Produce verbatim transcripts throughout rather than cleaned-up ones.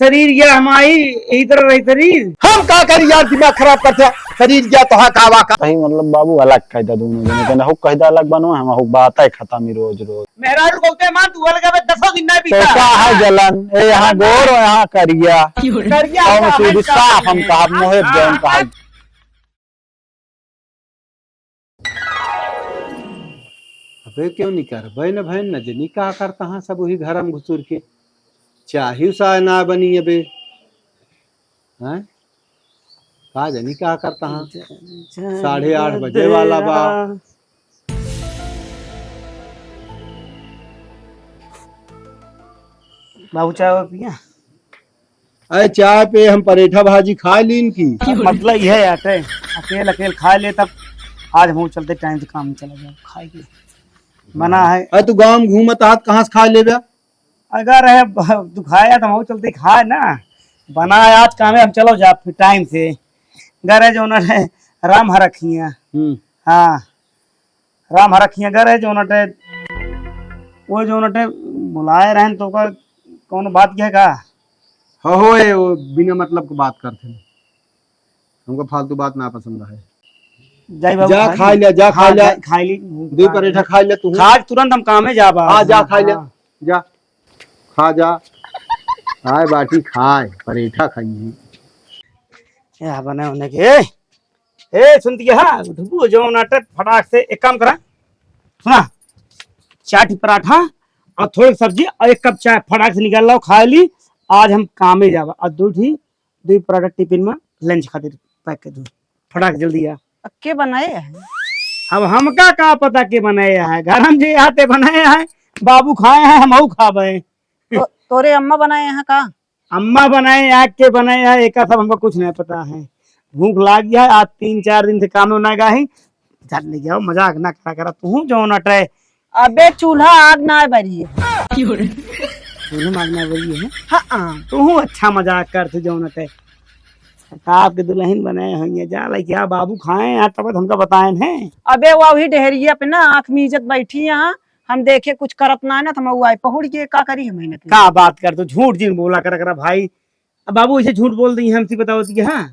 शरीर या हमारी यही तरह रही शरीर। हम का करी यार, दिमाग खराब करते हैं। शरीर या तो हाँ का वा का। सही मतलब बाबू अलग कायदा दोनों जने के, ना हो कायदा अलग बनवा, हम हो बात है खत्म ही रोज रोज। मेहरारू बोलते हैं, "माँ, तू अलग है, दसों दिन नहीं तो पीता।" का है जलन? ए, यहाँ गोर, यहाँ करिया। करिया कौन का सी है, साफ हम का कहा, है? मोहे हाँ, जौन का है। हाँ। अबे क्यों नहीं करबे न भैन, न जनी का करता हाँ सब वही घर में घुसुर के। चाही उसाय ना बनी अबे। हैं? का जनी का करता हाँ? ज-, ज-, साढ़े आठ बजे वाला बा। बाबू चाय पिया? अरे चाय पे हम परेठा भाजी खा लीन की। मतलब यह है यार, अकेल अकेल खा ले तब आज हम चलते टाइम से काम चला जाओ, खाए के बना है। अरे तू गाँव में घूमत हाथ कहाँ से खा लेबे? अगर है ब-, तू खाया तो हम चलते खाए ना, बना है आज काम है, हम चलो जा फिर टाइम से। घर है जो उन्होंने राम हरखिया। हम्म। हाँ, राम हरखिया घर है जो उन्होंने, वो जो उन्होंने बुलाए रहन तो ओकर कौनो बात क्या का? हो, हो, ए, वो बिना मतलब के बात करते हैं। हमको फालतू बात ना पसंद है। जाई बाबू, जा, खा खा ले, जा, खा हाँ, ले। जा, खा ली। दो परेठा खा ले तू। खा, तुरंत हम काम में जा बा। हाँ, जा, हाँ, खा ले। हाँ। जा, खा जा। खाए बाटी खाए, परेठा खाइए। क्या बने होने के? ए, ए, सुनती है, हाँ? उठबू, जो नाटे फटाक से एक काम करा। सुना, चार ठी पराठा और थोड़ी सब्जी और एक कप चाय फटाक से निकाल लाओ, खा ली। आज हम कामे जाबा और दो ठी, दो पराठा टिफिन में लंच खातिर पैक कर दो। फटाक जल्दी आ। अब के बनाए है? अब हमका का पता के बनाए है, घर हम जे आते बनाए है, बाबू खाए हैं, हमहू खाबे। तो, तोरे अम्मा बनाए हैं का? अम्मा बनाए या के बनाए है, एका सब हमको कुछ नहीं पता है। भूख लाग गया है, आज तीन चार दिन से काम में ना गया है। झट ले जाओ, मजाक ना करा करा तू, जौन अटे। अबे चूल्हा आग ना बरी है। चूल्हा आग ना बरी है? हाँ, हाँ। तू अच्छा मजाक कर तू, जौन अटे। सरकार के दुल्हन बनाए हैं, ये जा ले क्या बाबू खाए हैं, तब हमका बताए हैं। अबे वही डेहरिया पे ना आँख मीजत बैठी यहाँ, हम देखे कुछ करत ना है ना, तो हम आए पहुड़ के का करी हम मेहनत में। का बात कर तू, झूठ जिन बोला कर, कर भाई। अब बाबू ऐसे झूठ बोल दी हमसे, बताओ तो हाँ?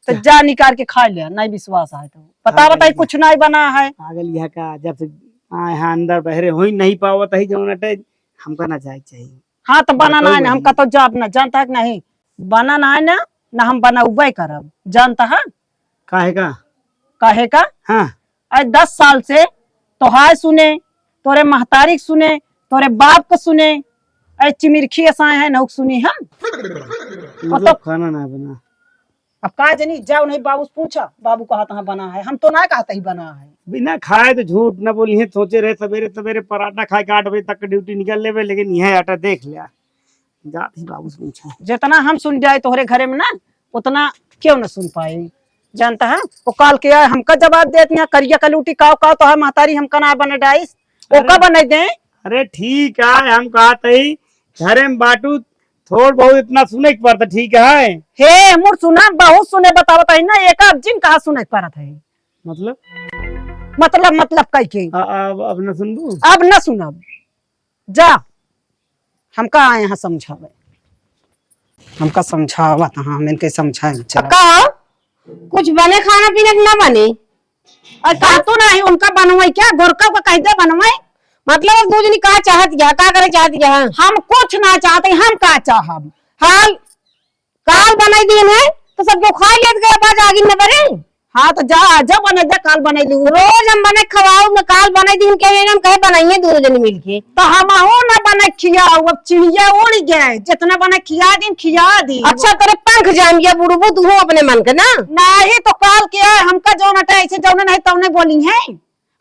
तो जा निकाल के खा ले, नहीं विश्वास है तो। बता, पागल बताई है। कुछ नहीं बना है। पागल यह का, जब से आए हैं अंदर बहरे हो ही नहीं पावत है, जौन अटे हमका ना जाए चाहिए। हाँ, तो बना बताओ ना है ना, भाई। हमका तो जाब ना, जानता है कि नहीं? बना ना है ना, ना हम बनउबे करब, जानता है? काहे का? काहे का? हाँ। अरे दस साल से तोहार सुने, तोरे महतारी के सुने, तोरे बाप के सुने, अरे चिमिरखी असाए है, नौक सुनी हम। मतलब मतलब खाना ना बना। अब का जनी, जाओ नहीं बाबू से पूछा, बाबू कहा तहाँ बना है, हम तो ना कहते ही बना है। बिना खाए तो झूठ ना बोली है, सोचे रहे सवेरे सवेरे पराठा खाए के आठ बजे तक ड्यूटी निकल लेवे, लेकिन यह आटा देख लिया। जात ही बाबू से पूछा। जितना हम सुन जाए तोहरे घरे में ना, उतना क्यों ना सुन पाए। जानता है, वो काल के आए, हमका जवाब देत यहाँ, करिया कलूटी काव काव तो है, महतारी हमका ना बने डाइस, ओका अरे। बने दे। अरे ठीक है, हम कहत ही, घरे में बाटू, थोड़ बहुत इतना सुने के पड़ता, ठीक है? हे, मुर सुना, बहुत सुने, बतावत है ना, एक अब जिन कहा सुने के पड़त है। मतलब? मतलब, मतलब कह के। आ, आ, अब, अब न सुनबू? अब न सुनब। जा, हमका आए यहाँ समझावे। हमका समझावा त हाँ, हम इनके समझाए, चला। का? कुछ बने खाना पीना कि ना बने? और का तू नहीं उनका बनवाई क्या? गोरका का कह दे बनवाई। मतलब अब दू जनी का चाहत या, का करे चाहत या? हम कुछ ना चाहते, हम का चाहब? हाल काल बनाई दीन है, तो सब जो खाई लेत गया, बाज आगिन न बरे। हाँ, तो जा, जा बनाई दे, काल बनाई लू। रोज हम बने खवाऊ न, काल बनाई दीन, कहे हम कहे बनाइए दू जन मिल के। तो हमहू न बने खियाऊ, अब चिड़िया उड़ गए, जितना बने खिया दीन, खिया दी। अच्छा, तेरे पंख जाम गया बुड़बू, तू अपने मन के ना। नहीं, तो काल के है, हमका जौन अटे ऐसे जौने नहीं तौने बोली है।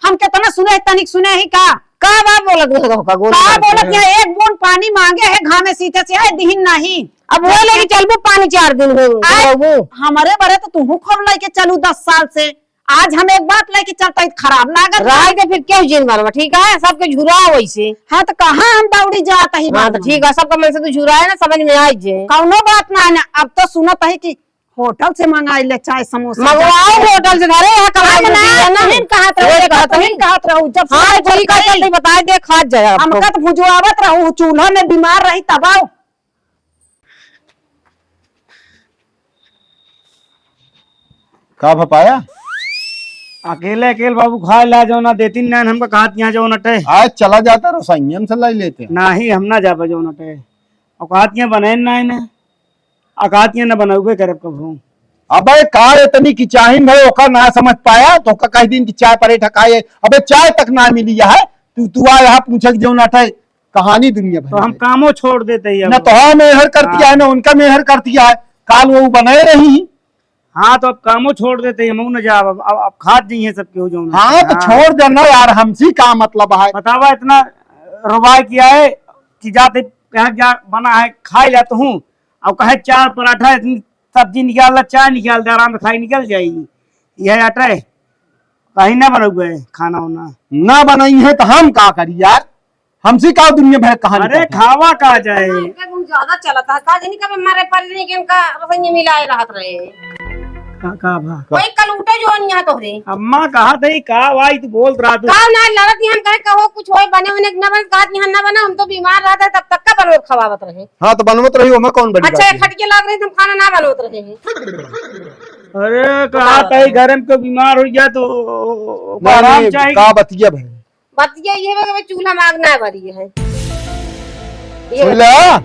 हम कितना सुने, तनिक सुने ही का? का बात बोलत है, का बोलत का है? बोलत है, एक बूंद पानी मांगे है, घामे सीते से है, दिहिन नहीं। अब वो लेके चलबू पानी चार दिन हो, आए, रहबू। हमारे बरे तो तू खूब लेके चलू दस साल से। आज हम एक बात लेके चलता है, खराब लागत रह है। के फिर क्यों जिन बनवा, ठीक है? सबके झुरा वैसे। हाँ, तो कहाँ हम दौड़ी जात ही हाँ, तो बाबू? ठीक है, सबका मन से तू झुरा है ना, समझ में आई जे। कौनो बात ना है ना, अब तो सुनत है कि होटल से मंगाई ले चाय समोसा। मंगवाओ होटल से, अरे यहाँ कमाई हम ना, होती है ना। तुहिन कहत रहो, रोज एक कहत तुहिन रही। कहत रहो, जब हाँ, से ठीक है, करी। चल, बताए दे, खा जाए आपको। हमका तो भुजवावत रहो, चूल्हा में बीमार रही तब आओ। का भपाया? अकेले अकेले बाबू खाए ला जौन देती ना हमका कहत यहाँ जौन अटे। आज चला जाता रसोइयन से लाई लेते। नाही, हम ना जाबे जौन अटे। औकात यहाँ बने ना है ना। औकात यहाँ ना बनौबे करब कभू। अबे का इतनी किचाहिन भाई ओका ना समझ पाया तो ओका कह दिन कि चाय परेठा खाए। अबे चाय तक ना मिली है। तू, तू आ यहाँ पूछे कि जौन अटे कहानी दुनिया भर तो हम में। कामो छोड़ देते ही ना अब। तो हम मेहर करती हाँ। है ना उनका मेहर करती है। काल वो बनाए रही। हाँ, तो अब कामो छोड़ देते, हमहू न जाब, अब, अब, अब खात जइहें सब केहू जौन हाँ, है। तो हाँ। छोड़ देना यार, हमसे का मतलब है? बतावा, इतना रोबाई किया है कि जाते कहाँ जा बना है, खाए ला तो हूँ, अब कहे चार पराठा, इतनी सब्जी निकाल ला, चाय निकाल दे, आराम से खाई निकल जाई। यह अटे, कहीं ना बनौबे खाना वाना। ना बनाई है तो हम का करी यार? हमसे का दुनिया भर कहानी अरे करता है। खावा का जाए। इनका गुण ज्यादा चलता है। का जानी कब मारे पड़ रही कि इनका रसोई में मिलाए रहत रहे। का, का भा? कोई कल उठे जो नहीं यहाँ तोहरे। अम्मा कहा थे का भाई तू बोल रहा तू। का ना लड़त नहीं हम कहे कहो कुछ होए बने होने ना बने कहा यहाँ ना बना हम तो बीमार रहता है तब तक का बनवत खवावत रहे। हाँ तो बनवत रही हमें कौन बड़ी अच्छा बात है? खटिया लाग रही तो हम खाना ना बनवत रहे हैं। अरे कहा बताओ। थे घर में कोई बीमार हो गया तो नहीं, आराम नहीं, चाहिए। का बतिया भाई? बतिया ये बा कि चूल्हा में आग ना बरी है। ये सुन बता। ले।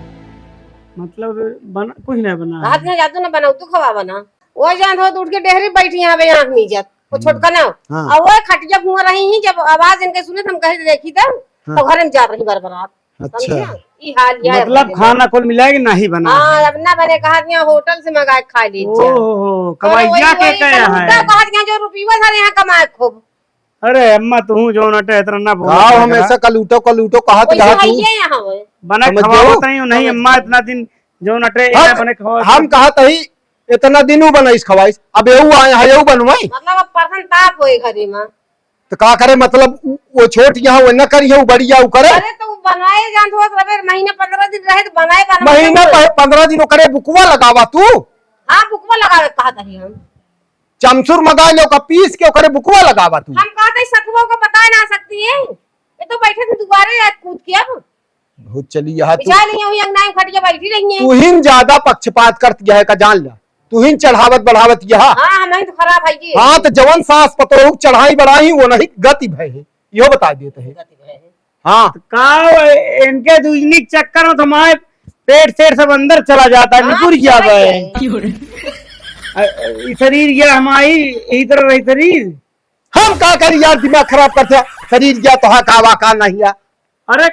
मतलब बना, कुछ नहीं बना। रात में जातू ना बनाऊ, तू खवा बना। वो जान हो तो उठ के डेहरी बैठी यहाँ पे आँख मीजत। वो हम्म। छोटका ना। हाँ। और वो खटिया घूम रही ही, जब आवाज इनके सुने तो हम कहे देखी तब, हाँ। तो घर में जा रही बरबरात। अच्छा। समझिया? ई हाल या मतलब है। खाना कुल मिला के नहीं बना हाँ, है। अब ना बने कहा यहाँ होटल से मंगा के खा ली। ओहो, और कमैया वही, के वही कया कल है? उल्टा कहा यहाँ जो रुपये धरे यहाँ कमाए खूब। अरे अम्मा, तू जौन अटे इतना ना बोला गाँव करा। हमेशा कलूटो, कलूटो कहत वैसे रहा है तू। ये यहाँ होए। बने समझ खवावत गयो? नहीं हो, नहीं अम्मा, इतना दिन जौन अटे, हाँ, इतना बने खवावत हम नहीं। कहत ही, इतना दिन उ बनाइस खवाइस, अब एहू आए, हाँ, एहू बनवाई। मतलब अब परसन ताप होए घरे में। तो का करे, मतलब उ, वो छोट यहाँ वो न करी है, वो बड़ी या उ करे। अरे तो उ बनवाए जान तो रहे, महीना पन्द्रह दिन रहे तो बनाए, बनाए महीना बनाए। पह-, पन्द्रह दिन ओकरे बुकवा लगावा तू। हाँ, बुकवा लगावे कहत ही हम। चमसुर मंगा ले, ओका पीस के ओकरे बुकवा लगावा तू। हम कहते सतुआ को बता ना सकती है, ये तो बैठे थे दुआरे या कूद के अब। बहुत चली यहाँ तू। बिचारी यहीं अंगना में खटिया बैठी रही है। तू ही ज्यादा पक्षपात करती है का जान ला, तू ही चढ़ावत बढ़ावत यहाँ। हाँ, हम ही तो खराब है ये। हाँ, तो जवन सास पतोह चढ़ाई बढ़ाई वो नहीं गति भय है, यो बता देते हैं। गति भय है। हाँ। तो का वो इनके दुजनी के चक्कर में तो हमारे पेट सेट सब अंदर चला जाता है, हाँ, निकुर गया तो है। है। अ, अ, ई शरीर गया हमारी, यही तरह रही शरीर। हम का करी यार, दिमाग खराब करते हैं। शरीर गया तो हाँ का वा का नहीं है। अरे,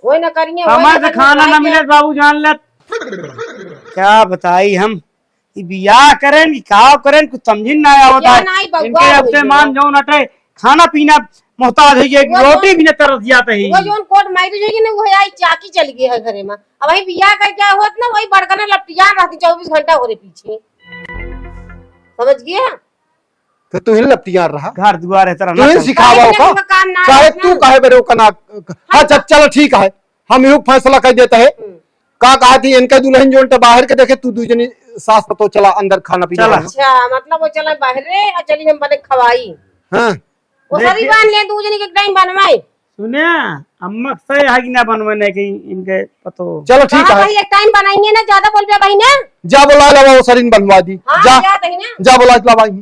वही ना करिए, वही समय ना से करिए, खाना ना खाइए। मिले बाबू जान ले। क्या बताई हम, ई बियाह करें कि का करें, कुछ समझिन ना आवत या है। ना आई बउआ इनके अब होई से है। मान जौन अटे, खाना पीना मोहताज है, ये वो रोटी जौन, भी ना तरस जाते ही। वो जौन कोर्ट मैरिज होई ना, वो आई चाकी चली गई है घरे में। अब वही बियाह करके होत ना, वही बड़कना लपटियान रहती चउबीस घंटा ओरे पीछे। समझ गया? तो तू ही लपटियान रहा। घर दुआर है तेरा तू ही ना सिखावा काहे ओका। इनका काम ना काहे है तू ना। काहे बरे ओका ना। हाँ, हाँ। चल, चल, ठीक है। हम यू फैसला कर देते हैं। हम्म। का कहा थी इनका दुल्हन जोन तो बाहर के देखे, तू दू जनी सास पतोह चला अंदर खाना पीना चला। बना। अच्छा, मतलब वो चला बाहरे और चली हम बने खवाई। हाँ। वो देख सरी के बांध ले, दू जनी के टाइम बनवाई। सुने, अम्मा से है कि ना बनवाने की इनके पतोह। चलो ठीक कहा है। भाई एक टाइम बनाएंगे ना, ज्यादा बोल बे भाई ना। जा बोला ला वो सरीन बनवा दी। हाँ, जा, जा भाई ना। जा बोला ला भाई।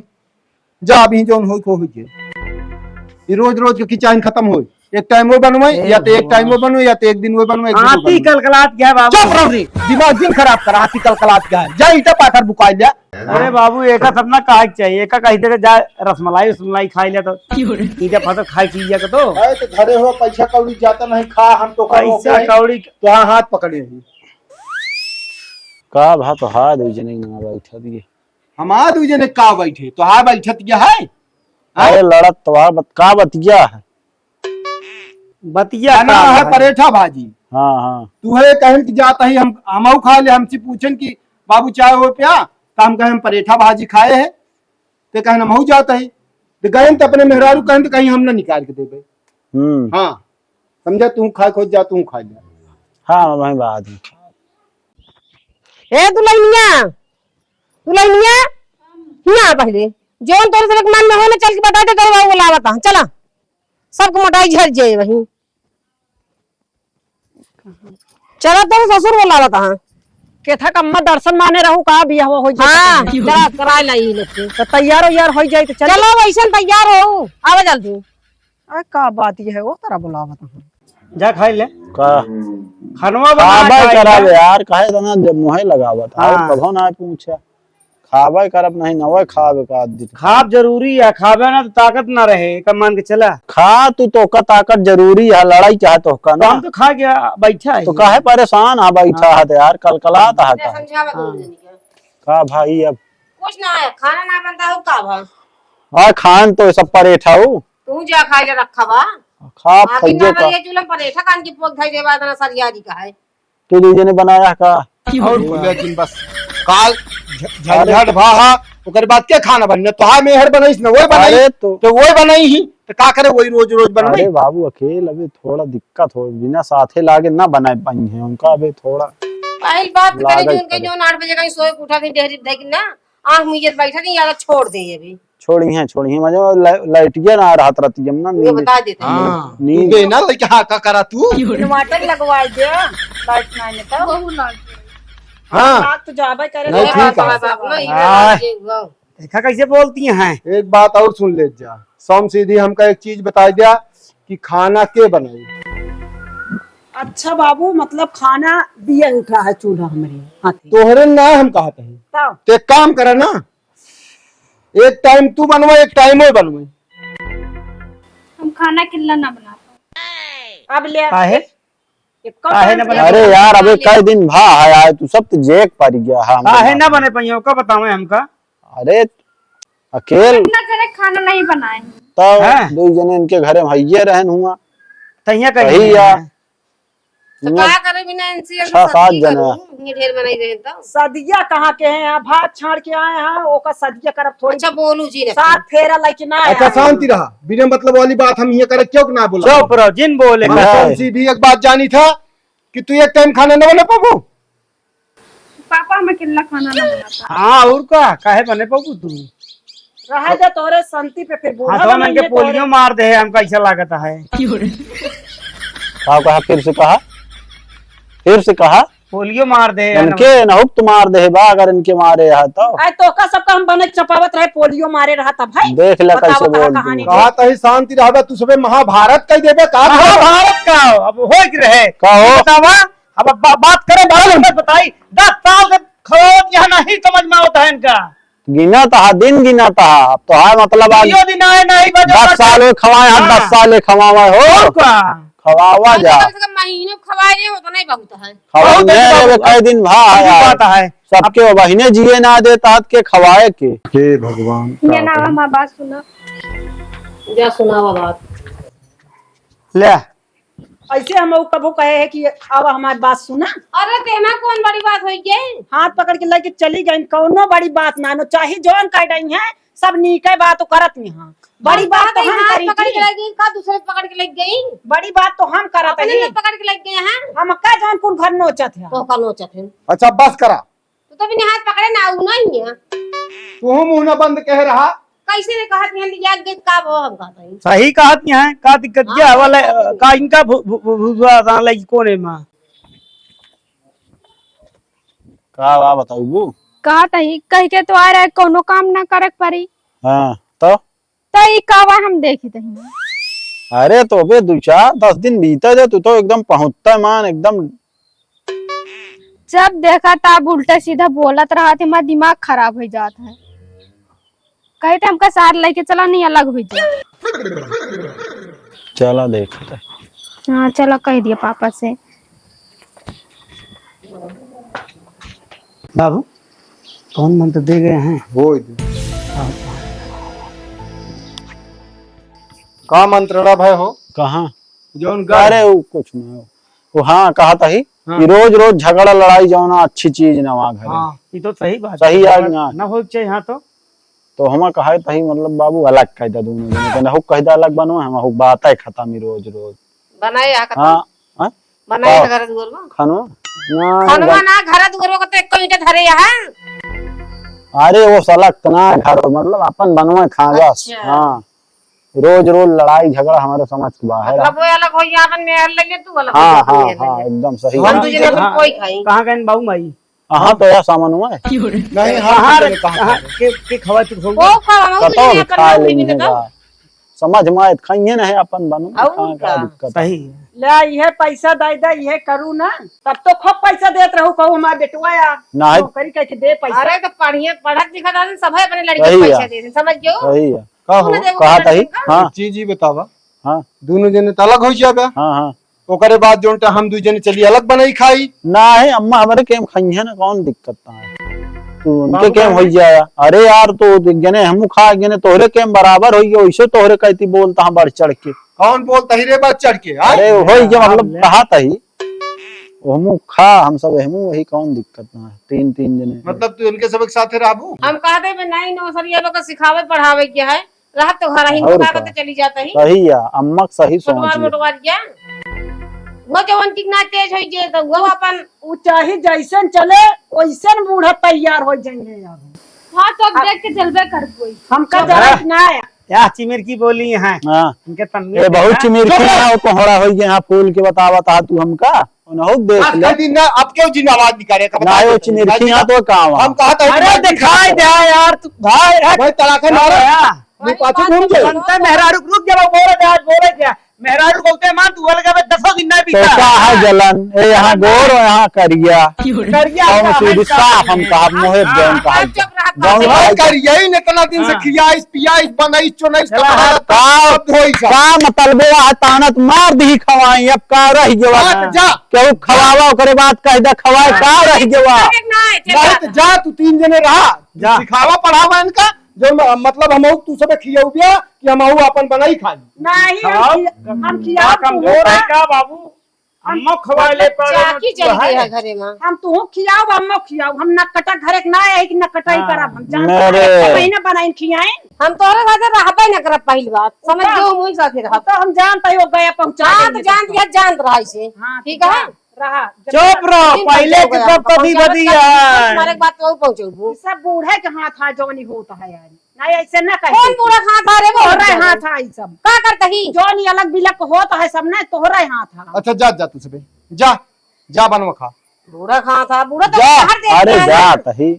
जा, अभी जौन होई को होई के। ई रोज रोज के किचाइन खत्म होई। एक टाइम वो बनवाई, ए या तो एक टाइम वो भगवान। बनवाई, या तो एक दिन वो बनवाई, एक दिन वो आती बनवाई। कलकलात गया बाबू। चुप रहो रे, दिमाग दिन खराब करा, आती कलकलात गया। जा ईटा पाथर बुकाई ले। अरे बाबू, एका सब ना कहा के चाहिए, एका कही दे जा रसमलाई, रसमलाई खाई ले तो। क्यों रे? ईटा पाथर खाई चीज जाके तो। अरे तो घरे हो, पैसा कौड़ी जाता नहीं खा, हम तो कहो पैसा के कौड़ी। तो हाँ, हाथ पकड़े ही। का भा तो हाथ दे जने ना बैठा दिए। हमार दू जने का बैठे, तोहार बैठत क्या है? हाँ? अरे लड़त तोहार बत-, का बतिया है? बतिया खाना का है है? परेठा भाजी। हाँ, हाँ। तू है कहन कि जाता ही हम, हमहू खा ले, हमसे पूछन कि बाबू चाय हो प्या, तो हम कहे हम परेठा भाजी खाए है, तो कहन हमहू जाता ही। तो गए तो अपने मेहरारू कहन तो कहीं हम ना निकाल के देबे। हम्म। हाँ, समझा, तू खाए खोज जा, तू खा ले। हाँ, वहीं बाद में। ए दुल्हनिया, दुल्हनिया, हियाँ आ पहिले। जौन तोरे सबके मन में हो ना, चल के बता दे, तोरे बाबू बुलावत हैं। चला, सबके मोटाई झर जाए वहीं। चला, तोरे ससुर बुलावत हैं। केथा कम्मा दर्शन माने रहू का, बियाह हो जाई हाँ, त? चला, कराए लाई लेके। त तैयार हो यार, हो जाई त चल। चलो, वैसन तैयार हो, आवा जल्दी। अरे का बात ये है, वो तरह बुलावत हूँ। जा खाई ले। का? खानवा बना खाबे खाई कराबे ले। यार, काहे इतना जब मुँहे लगावत है? हाँ। कभो ना पूछा। खाबे करब नहीं, नवे खाबे का आदमी। खाब जरूरी है, खाबे ना तो ताकत ना रहे, एका मान के चला। खा तू, तोका ताकत जरूरी है, लड़ाई चाहे तोका तो ना। हम तो खा के बैठा है। तो काहे परेशान है, बैठा हाँ। है तो यार, कलकलात है का? समझावा हाँ। दो जनी के। का भाई अब? कुछ ना है, खाना ना बनता हो का भा? हाँ, खान तो सब परेठा हो। तू जा खा ले रखा बा। खा आखिर खइबे ना का? ये चूल्हा परेठा कान की पोत खाई देवा इतना सरियारी का है। तू दू जने बनाया का? और लेकिन बस काल झ-, झंझट भा हा, ओकर बाद के खाना बनने? तोहार मेहर बनइस न, वही बनाई। अरे तो तो वही बनाई ही, तो का करे वही रोज रोज बनवाई? अरे बाबू, अकेल अबे थोड़ा दिक्कत हो, बिना साथे लागे ना बनाए पाई है उनका, अबे थोड़ा पहिल बात तो करी लागल थी उनके पड़े। जौन आठ बजे कहीं सोए के उठा थी, डेहरी धै के ना, आँख मुझे बैठा थी, यार छोड़ दे ये भी। छोड़ी है, छोड़ी है, मजे में ला-, लाइटिया ना रहत रहती है ना, ये नींद। बता देते हैं। हाँ, नींद। तू दे ना, लइका, हाँ, का करा तू? Inverter लगवाई दे, लाइट ना आने तो। हाँ। आग तो जाबे करे। नहीं, ये ठीक बात है। है, बाप, ना, ये हाँ। बात ये हुआ। देखा कैसे बोलती हैं। एक बात और सुन ले जा, सौम सीधी हमका एक चीज बताई दिया कि खाना के बनाई? अच्छा बाबू, मतलब खाना दिए उठा है चूल्हा हमरे हाथे। तोहरे ना हम कहत हैं। तब? तो एक काम करे ना, एक टाइम तू बनवा, एक टाइम वो बनवा। हम खाना किल्ला ना बना पाए। अब ले। काहे? एक काहे काम ना करे। बना अरे यार, अबे कई दिन भा है आए, तू सब तो जेक पर गया है हमरे काहे ना हाथ में। बने पाइयो, का बतावे हमका? अरे, अकेल इतना जने खाना नहीं बनाए। तब हैं? दो जने इनके घरे में हइये रहन हुआ। तहिया कहीं कही नहीं या। है। तो ना, का करे बिना इनसे, छह सात जने। ये ढेर बनाई रहे तो। सदिया कहाँ के हैं? यहाँ भात छाड़ के आए हैं, ओका सदिया करब थोड़ी। अच्छा, बोलू जी ने। सात फेरा लेके ना आए अच्छा, हैं। शांति रहा। बिना मतलब वाली बात हम ये करे क्यों ना बोला? चुप रहो, जिन बोले। हाँ। कौन सी भी एक बात जानी था कि तू एक टाइम खाना न बना पाबो? पापा, हम अकेला खाना ना बनाता। हाँ, और का? काहे बने पाबू तू? रहे दे तोरे शांति पे, फिर बूढ़ा हाथवा में बनइए के पोलियो तोरे। मार दे, हमका ऐसा लागत है। का कहा? फिर से कहा, फिर से कहा। पोलियो मार दे, इनके नहुक तो मार दे बा, अगर इनके मारे है तो। आए तो का सबका हम बने चपावत रहे, पोलियो मारे रहा तब है। देख ले बतावा कैसे कहा बोल कहानी दी। कहा तही शांति रहबे, तू सबे महाभारत कह देबे का? महाभारत का अब होए के रहे। का हो? बतावा। अब बा-, बात करें, बात करें, बताई, दस साल से खवावत यहाँ नहीं समझ में आवत है इनका। गिनत हा, दिन गिनत हा, अब तो है मतलब आज यो दिन आए नहीं बजो दस बस। साल में खवाए, हम हाँ। दस साल में खवावे हो। और का? खवावा अरे जा। कम से कम महीने खवाए रहे हो तो नहीं बहुत है। खवाए बहुत है, नहीं रे, बहुत। कई दिन भा है कई दिन यार। बात है। सबके अब बहिने जिए ना देता हाथ के खवाए के। हे भगवान, ये का ना करूं? हमार बात सुना। जा सुनावा बात। ले। ऐसे हम ऊ कबो कहे है कि आवा हमार बात सुना। अरे तेमा कौन बड़ी बात होई गई? हाथ पकड़ के लेके चली गई, कौनो बड़ी बात ना नो, चाहे जौन कह रही हैं, सब नीके बात तो करत नहीं हाँ। बड़ी हम बात तो कहा हम हाथ करी पकड़ के थी। ले गई, का दूसरे पकड़ के ले गई? बड़ी बात तो हम करत अपने ही। लोग पकड़ के ले गए हैं। हम का जौन कुल घर नोचत है। तो का नोचत है? अच्छा बस करा। तू तो बिना हाथ पकड़े ना, ऊ नहीं है। तू मुंह ना बंद कह रहा। कैसे ने कहत नहीं लिया गीत का वो हम कहत हई। सही कहत नहीं है, का दिक्कत हाँ, क्या है वाला, हाँ, हाँ। का इनका भु-, भु-, भु-, भुजवा साला ई कौन है माँ? का बा बताऊ बू? कहत हई, कह के तो आ रहा है, कोनो काम ना करे के पड़ी। हाँ, तो? तो ई का बा हम देखी तही। अरे तो बे दो चार दस दिन बीते दे, तू तो एकदम पहुँचता मान एकदम जब देखा तब उल्टा सीधा बोलत रहत है, हमार दिमाग खराब हो जात है। कहे थे हमका साथ लेके चला, नहीं अलग हो जाए। चला देखते। हाँ चला, कह दिया पापा से। बाबू, कौन मंत्र दे गए हैं? वो इधर। हाँ। का मंत्र रहा भाई हो? कहाँ? जौन गा- अरे वो कुछ ना हो। वो हाँ, कहा था ही हाँ। कि रोज रोज झगड़ा लड़ाई जौना अच्छी चीज ना वहाँ घर। हाँ, ये तो सही बात सही है। आज ना। ना हो चाहिए यहाँ तो। तो हम कहा था ही मतलब बाबू अलग कायदा दोनों जने के, ना हो कायदा अलग बनो, हम हो बात है खत्म ही रोज रोज। बनाए यहाँ खत्म? हाँ, हाँ? बनाए हाँ। घर दुआर में? खानो? ना, खनवा घर ना, घर दुआर में तो एक ईंटा धरे यहाँ। अरे वो सलक ना घर, मतलब अपन बनवा खा बस। अच्छा। हाँ। रोज रोज लड़ाई झगड़ा हमारे समझ के बाहर है। मतलब वो अलग हो गया, अपन मेहर लगे, तू अलग हो हाँ, गया, अपन हाँ, मेहर हाँ, लगे। एकदम सही हम बात। दूसरे अपन हाँ, कोई खाई। कहाँ गए बाबू माई? हाँ, तो यह सामान हुआ है। नहीं, हाँ, कहाँ ठीक है, रे, कहाँ कहाँ, है? के, के खवा तू खवा? वो खवा, वो कतौ भी नहीं भी खा करना, लेंगे भी नहीं का। समझ में आए, खाइए नहीं अपन बनो, और कहाँ का का? दिक्कत है? सही है। ले, यह पैसा दे दे, यह करू ना, तब तो खूब पैसा देत रहू, कहू हमार बेटवा या नहीं। नौकरी करके दे पैसा। अरे, तो पढ़िए, पढ़त लिखत आदमी सब है, अपने लड़के वही पैसा है। दे दे, समझ गयो? वही है। का तू हो? ना देखो कहा कहाँ तही? से हाँ। जी, जी, बतावा। हाँ। दोनों जने तो अलग हो जाबे। हाँ, हाँ। ओकरे बाद जोन टा हम दुई जने चली अलग बनाई खाई। नाही, अम्मा हमरे केम खइहे ना, कौन दिक्कत है? तू उनके बाबू केम भाई। होई जाया। अरे यार, तो एक जने हमू खा, एक जने तोहरे केम बराबर होई गया, वैसे तोहरे कहती बोलता हाँ बढ़ चढ़ के। कौन बोलता ही रे बढ़ चढ़ के, हाँ? अरे होई गया, मतलब हाँ। कहा तही। हमू खा, हम सब हमू वही, कौन दिक्कत ना है, तीन, तीन जने। मतलब तू इनके सब एक साथ रहबू? हम कहा दे बे, नहीं, नौसरिया लोग के सिखावे पढ़ावे के है। रहत तो घर ही और का? पता चली जाता ही। सही है, अम्मा के सही सोच मोटवार, है। मोटवार क्या? वो जवन कितना तेज होई जे, तो वो अपन उ चाहे जैसन चले, वैसन बूढ़ा तैयार हो जाएंगे यार। हाँ, तो अब देख के चलबे करबो। हमका चुप जरा रह। ना आया। क्या चिमिरकी बोली है? हाँ। इनके तन्ने ये बहुत देखा। चिमिरकी चुप रह। ना हो, कोहड़ा होई गया, फूल के बतावत हा तू हमका। उन्हों देख आज ले। का दिन ना, अब क्यों जिन आवाज निकाले का ना, बता वो दे। चिमिरकी ना, ना तो काम आ। हम कहा था अरे, कि दिखाई दे यार, तू भाई, हट। भाई, तलाक है मारा। हाँ। मुंह पाछे घूम जाए। बनता मेहरारू, रुक जा, बोले दे, आज बोले क्या? मेहरारू बोलते मान, तू अलग में दसों दिन ना तो बीता। का है जलन? ए, यहाँ गोर, यहाँ करिया। करिया कौन का सी है, रिश्ता का हम है? कहा, मोहे हाँ, जौन कहा। चुप रहा, जौन चुप रहा। कहा। करिया ही न इतना दिन से हाँ। खियाइस, पियाइस, बनाइस, चुनाइस, चला, कपड़ा, हाँ। सब धोइस। का मतलब है, तानत मार दी खवाई, अब का रह गवा? हाँ, तो जा। केहू खवावा, ओकरे बाद कह दे खवाए, का रह गवा? नहीं, तो जा, तू तीन जने रहा, जा। सिखावा, पढ़ावा इनका। जो म-, मतलब हम तू सबे खियौबिया कि हम अपन बनाई खाई। नहीं, हम खिया-, हम खियाओ, का कमजोर है का बाबू? हम अम्मा खवाए ले पावे चाकी ना, चली गई है। घरे में। हम तुहू खियाओ, अम्मा खियाओ। हम नकटा घरे के ना है कि नकटाई हाँ। करब। हम जानते हैं, मेरे एक महीना बनाइन खियाए। हम तोहरे साथे रहबे न करब, पहिल बात। समझ गयो, हम वही साथे रहब। तो हम जानते हो गया पहुँचा हाँ, देंगे तो जान सबको। दिया, जानत रहा इसे। हाँ, ठीक तो है? जा, रहा। जब चुप रहो, दिन पहिले पहुँचो के गया, सब कभी पहुँचावत बदी का है। हमारे बात तो पहुँचो। सब बूढ़े के हाथ आ जौनी होत है यार। नहीं, ऐसे ना कहे। कौन बूढ़ा हाथ आ रे, वो तोहरे हाथ आ ई सब। का करत ही? जौन ई अलग बिलक होत है सब ना, तोहरे हाथ आ। अच्छा, जा, जा तू सबे। जा, जा बनवा खा। बूढ़ा हाथ आ, बूढ़ा तो जा। बाहर देखता अरे है जा ना। तही।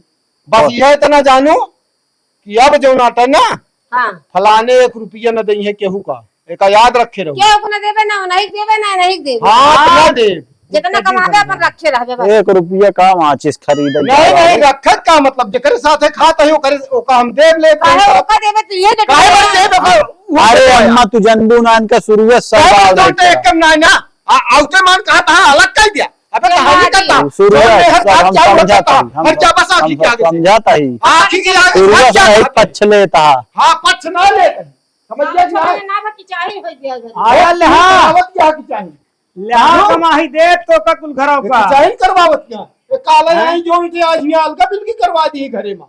बस और यह इतना जानू कि अब जौन आटा ना, हाँ। फलाने एक रुपया न दई है केहू का। एका याद रखे रहो। केहू को न देबे ना, नहीं देबे ना, नहीं देबे। हाँ, तो ना देब। जितना कमाबे अपन रखे रहबे बस। एक रुपया का माचिस खरीदे नहीं, जावा। नहीं, रखत का मतलब, जेकरे साथे खात है, ओकरे, ओका हम देब ले, काहे ओका देबे, तू ये देबे। काहे बन देबे, ओका, वो अरे देबे। अम्मा, तू जनबू ना, इनका शुरुए से काहे सवाल बन है देबे, क्या? एक कम ना है ना। आ, आउते मान कहा था, अलग कर दिया। अबे कहाँ नहीं करता? शुरुए से हम समझाता ही, हम हर जा बस आँखी के आगे से। समझाता ही। आँखी के आगे से शुरुए से यही पक्ष लेता। हाँ, पक्ष ना लेता। समझ गया कि नहीं? ना बा कि चाही हो गया घर। आया ले, हाँ। आवत क्या कि चाही? ले, हाँ, हाँ। कमाही दे तो का कुल घरों का। चाही करवावत क्या? ये काला हाँ। यही जोन के आज यहाँ अलगा बिल की करवा दी घरे में।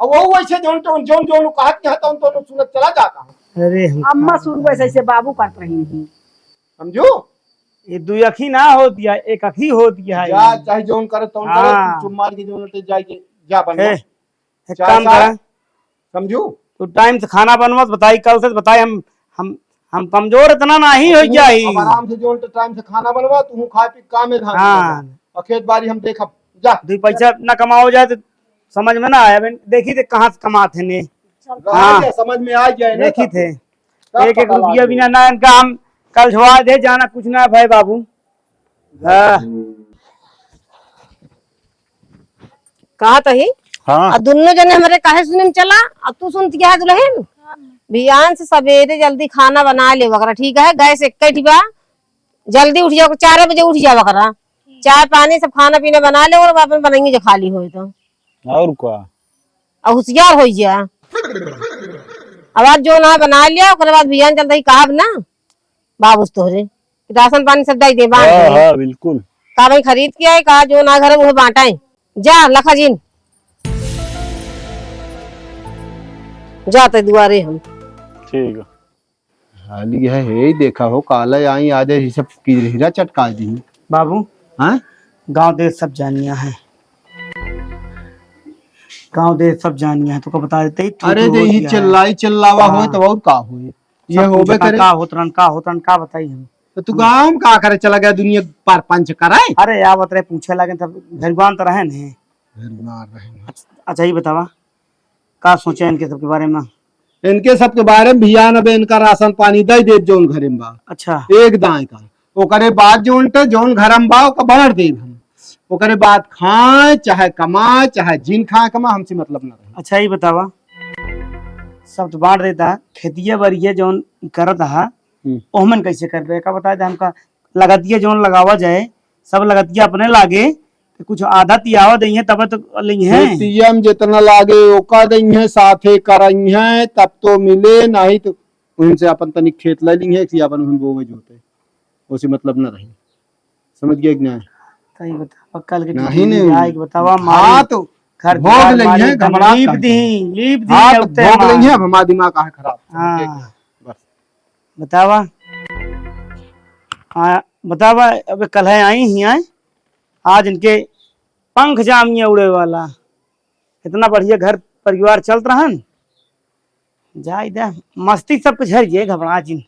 अब वो वैसे जोन, जोन, जोन, जोन कहत क्या तो, तो सुनत चला जाता है। अरे हम अम्मा शुरू वैसे, ऐसे बाबू करत रही थी। समझू? ये दू अखी ना होती है, एक अखी होती है। जा, चाहे जोन करे, तौन करे, हाँ। तू चुप मार के जोन लटे जाए के, जा बनवा। हे, एक चाय काम साथ, करा। समझू? तू टाइम से खाना बनवा, बताई कल से, बताई हम, हम, हम कमजोर इतना नहीं हो जाई। अब आराम से जोन तो टाइम से खाना बनवा, तू खा पी काम में ध्यान हाँ। दे। और खेत बाड़ी हम देखब, जा। दो पैसा ना कमाओ जाए तो समझ में ना आया, बहन, देखी थे कहाँ से कमात है ने। चल, हाँ। समझ में आ जाए ना देखी सब। थे। सब एक, एक पता रुपया लाग बिना ना इनका हम कल झुआ दे जाना कुछ ना भाई बाबू। हाँ। कहा तही? हाँ। आ दुन्नो जने हमरे काहे सुने में चला? आ तू सुनती है दुल्हन? बिहान से सवेरे जल्दी खाना बना ले वगैरह, ठीक है? गैस एक ही बा, जल्दी उठ जाओ, चार बजे उठ जाओ वगैरह। चाय पानी सब खाना पीना बना ले और अपन बनाएंगे जो खाली होए तो। और का? आ होशियार होई जा। अब आज जो ना बना लिया, ओकरे बाद बिहान जल्दी कहब ना। बाबूस तोहरे। राशन पानी सब दई दे, बांट हाँ, दे। हाँ, बिल्कुल। का भाई खरीद के आए, का जो ना घर है, वो बांटाए। जा, लखा जिन। जाते दुआरे हम। ठीक है। हाली है, हे ही देखा हो, काला आई आज ही सब की हीरा चटका दी। बाबू, हाँ? गांव देश सब जानिया है। गांव देश सब जानिया है, तो को बता देते ही ठीक अरे, हो जे गया ही है। चिल्लाई चिल्लावा हाँ। होए, तो और का होए? ये सब होबे पूछता, करे। का होत रहन, का होत रहन, का बताई हम? तो तू गाँव में का करे चला गया, दुनिया पार पंच कराए? अरे, आवत रहे, पूछे लगे, तब घरवान तो रहे नहीं। फिर मार रहे हैं। अच्छा, अच्छा, ये बतावा, का सोचा इनके सबके बारे में? इनके सबके बारे में भियान, अबे इनका राशन पानी दे देब जौन घरे में बा। अच्छा। एक दाएं का। ओकरे बाद जौन ते, जौन घर में बा, ओका बांट देब हम। ओकरे बाद खाए, चाहे कमाए, चाहे जिन खाए कमाए, हमसे मतलब ना रहे। अच्छा, ये बतावा, सब तो बांट देता, खेतिया बरिया जौन करत हा, हम्म। ओहमन कैसे करबे? का बताए दे हमका, लगतिया जौन लगावा जाए, सब लगतिया अपने लागे, तो कुछ आधा तियावा दइहें, तब तो लइहें। खेतिया में जितना लागे, ओका दइहें, साथे करइहें, तब तो मिले, नहीं तो उनसे अपन तनिक खेत ले लिहें, कि अपन उन बोवे जोते, उसे मतलब न रही। समझ गया कि नहीं? सही बतावा, कल के नहीं, टिफिन नहीं। जाए के बतावा, हाँ, मारी तो घर भोग दुआर लेंगे, मारी एकदम घबरात लीप काहे दी, लीप दी, हाँ, तो अउते भोग मार। लेंगे, अब हमारा दिमाग काहे खराब? हाँ। बस। बतावा। हाँ, बतावा, अब कल है आई ही आए, आज इनके पंख जामिया उड़े वाला। इतना बढ़िया घर परिवार चलत रहन, जाए दे, मस्ती सब कुछ हर ये, घबरा जिन।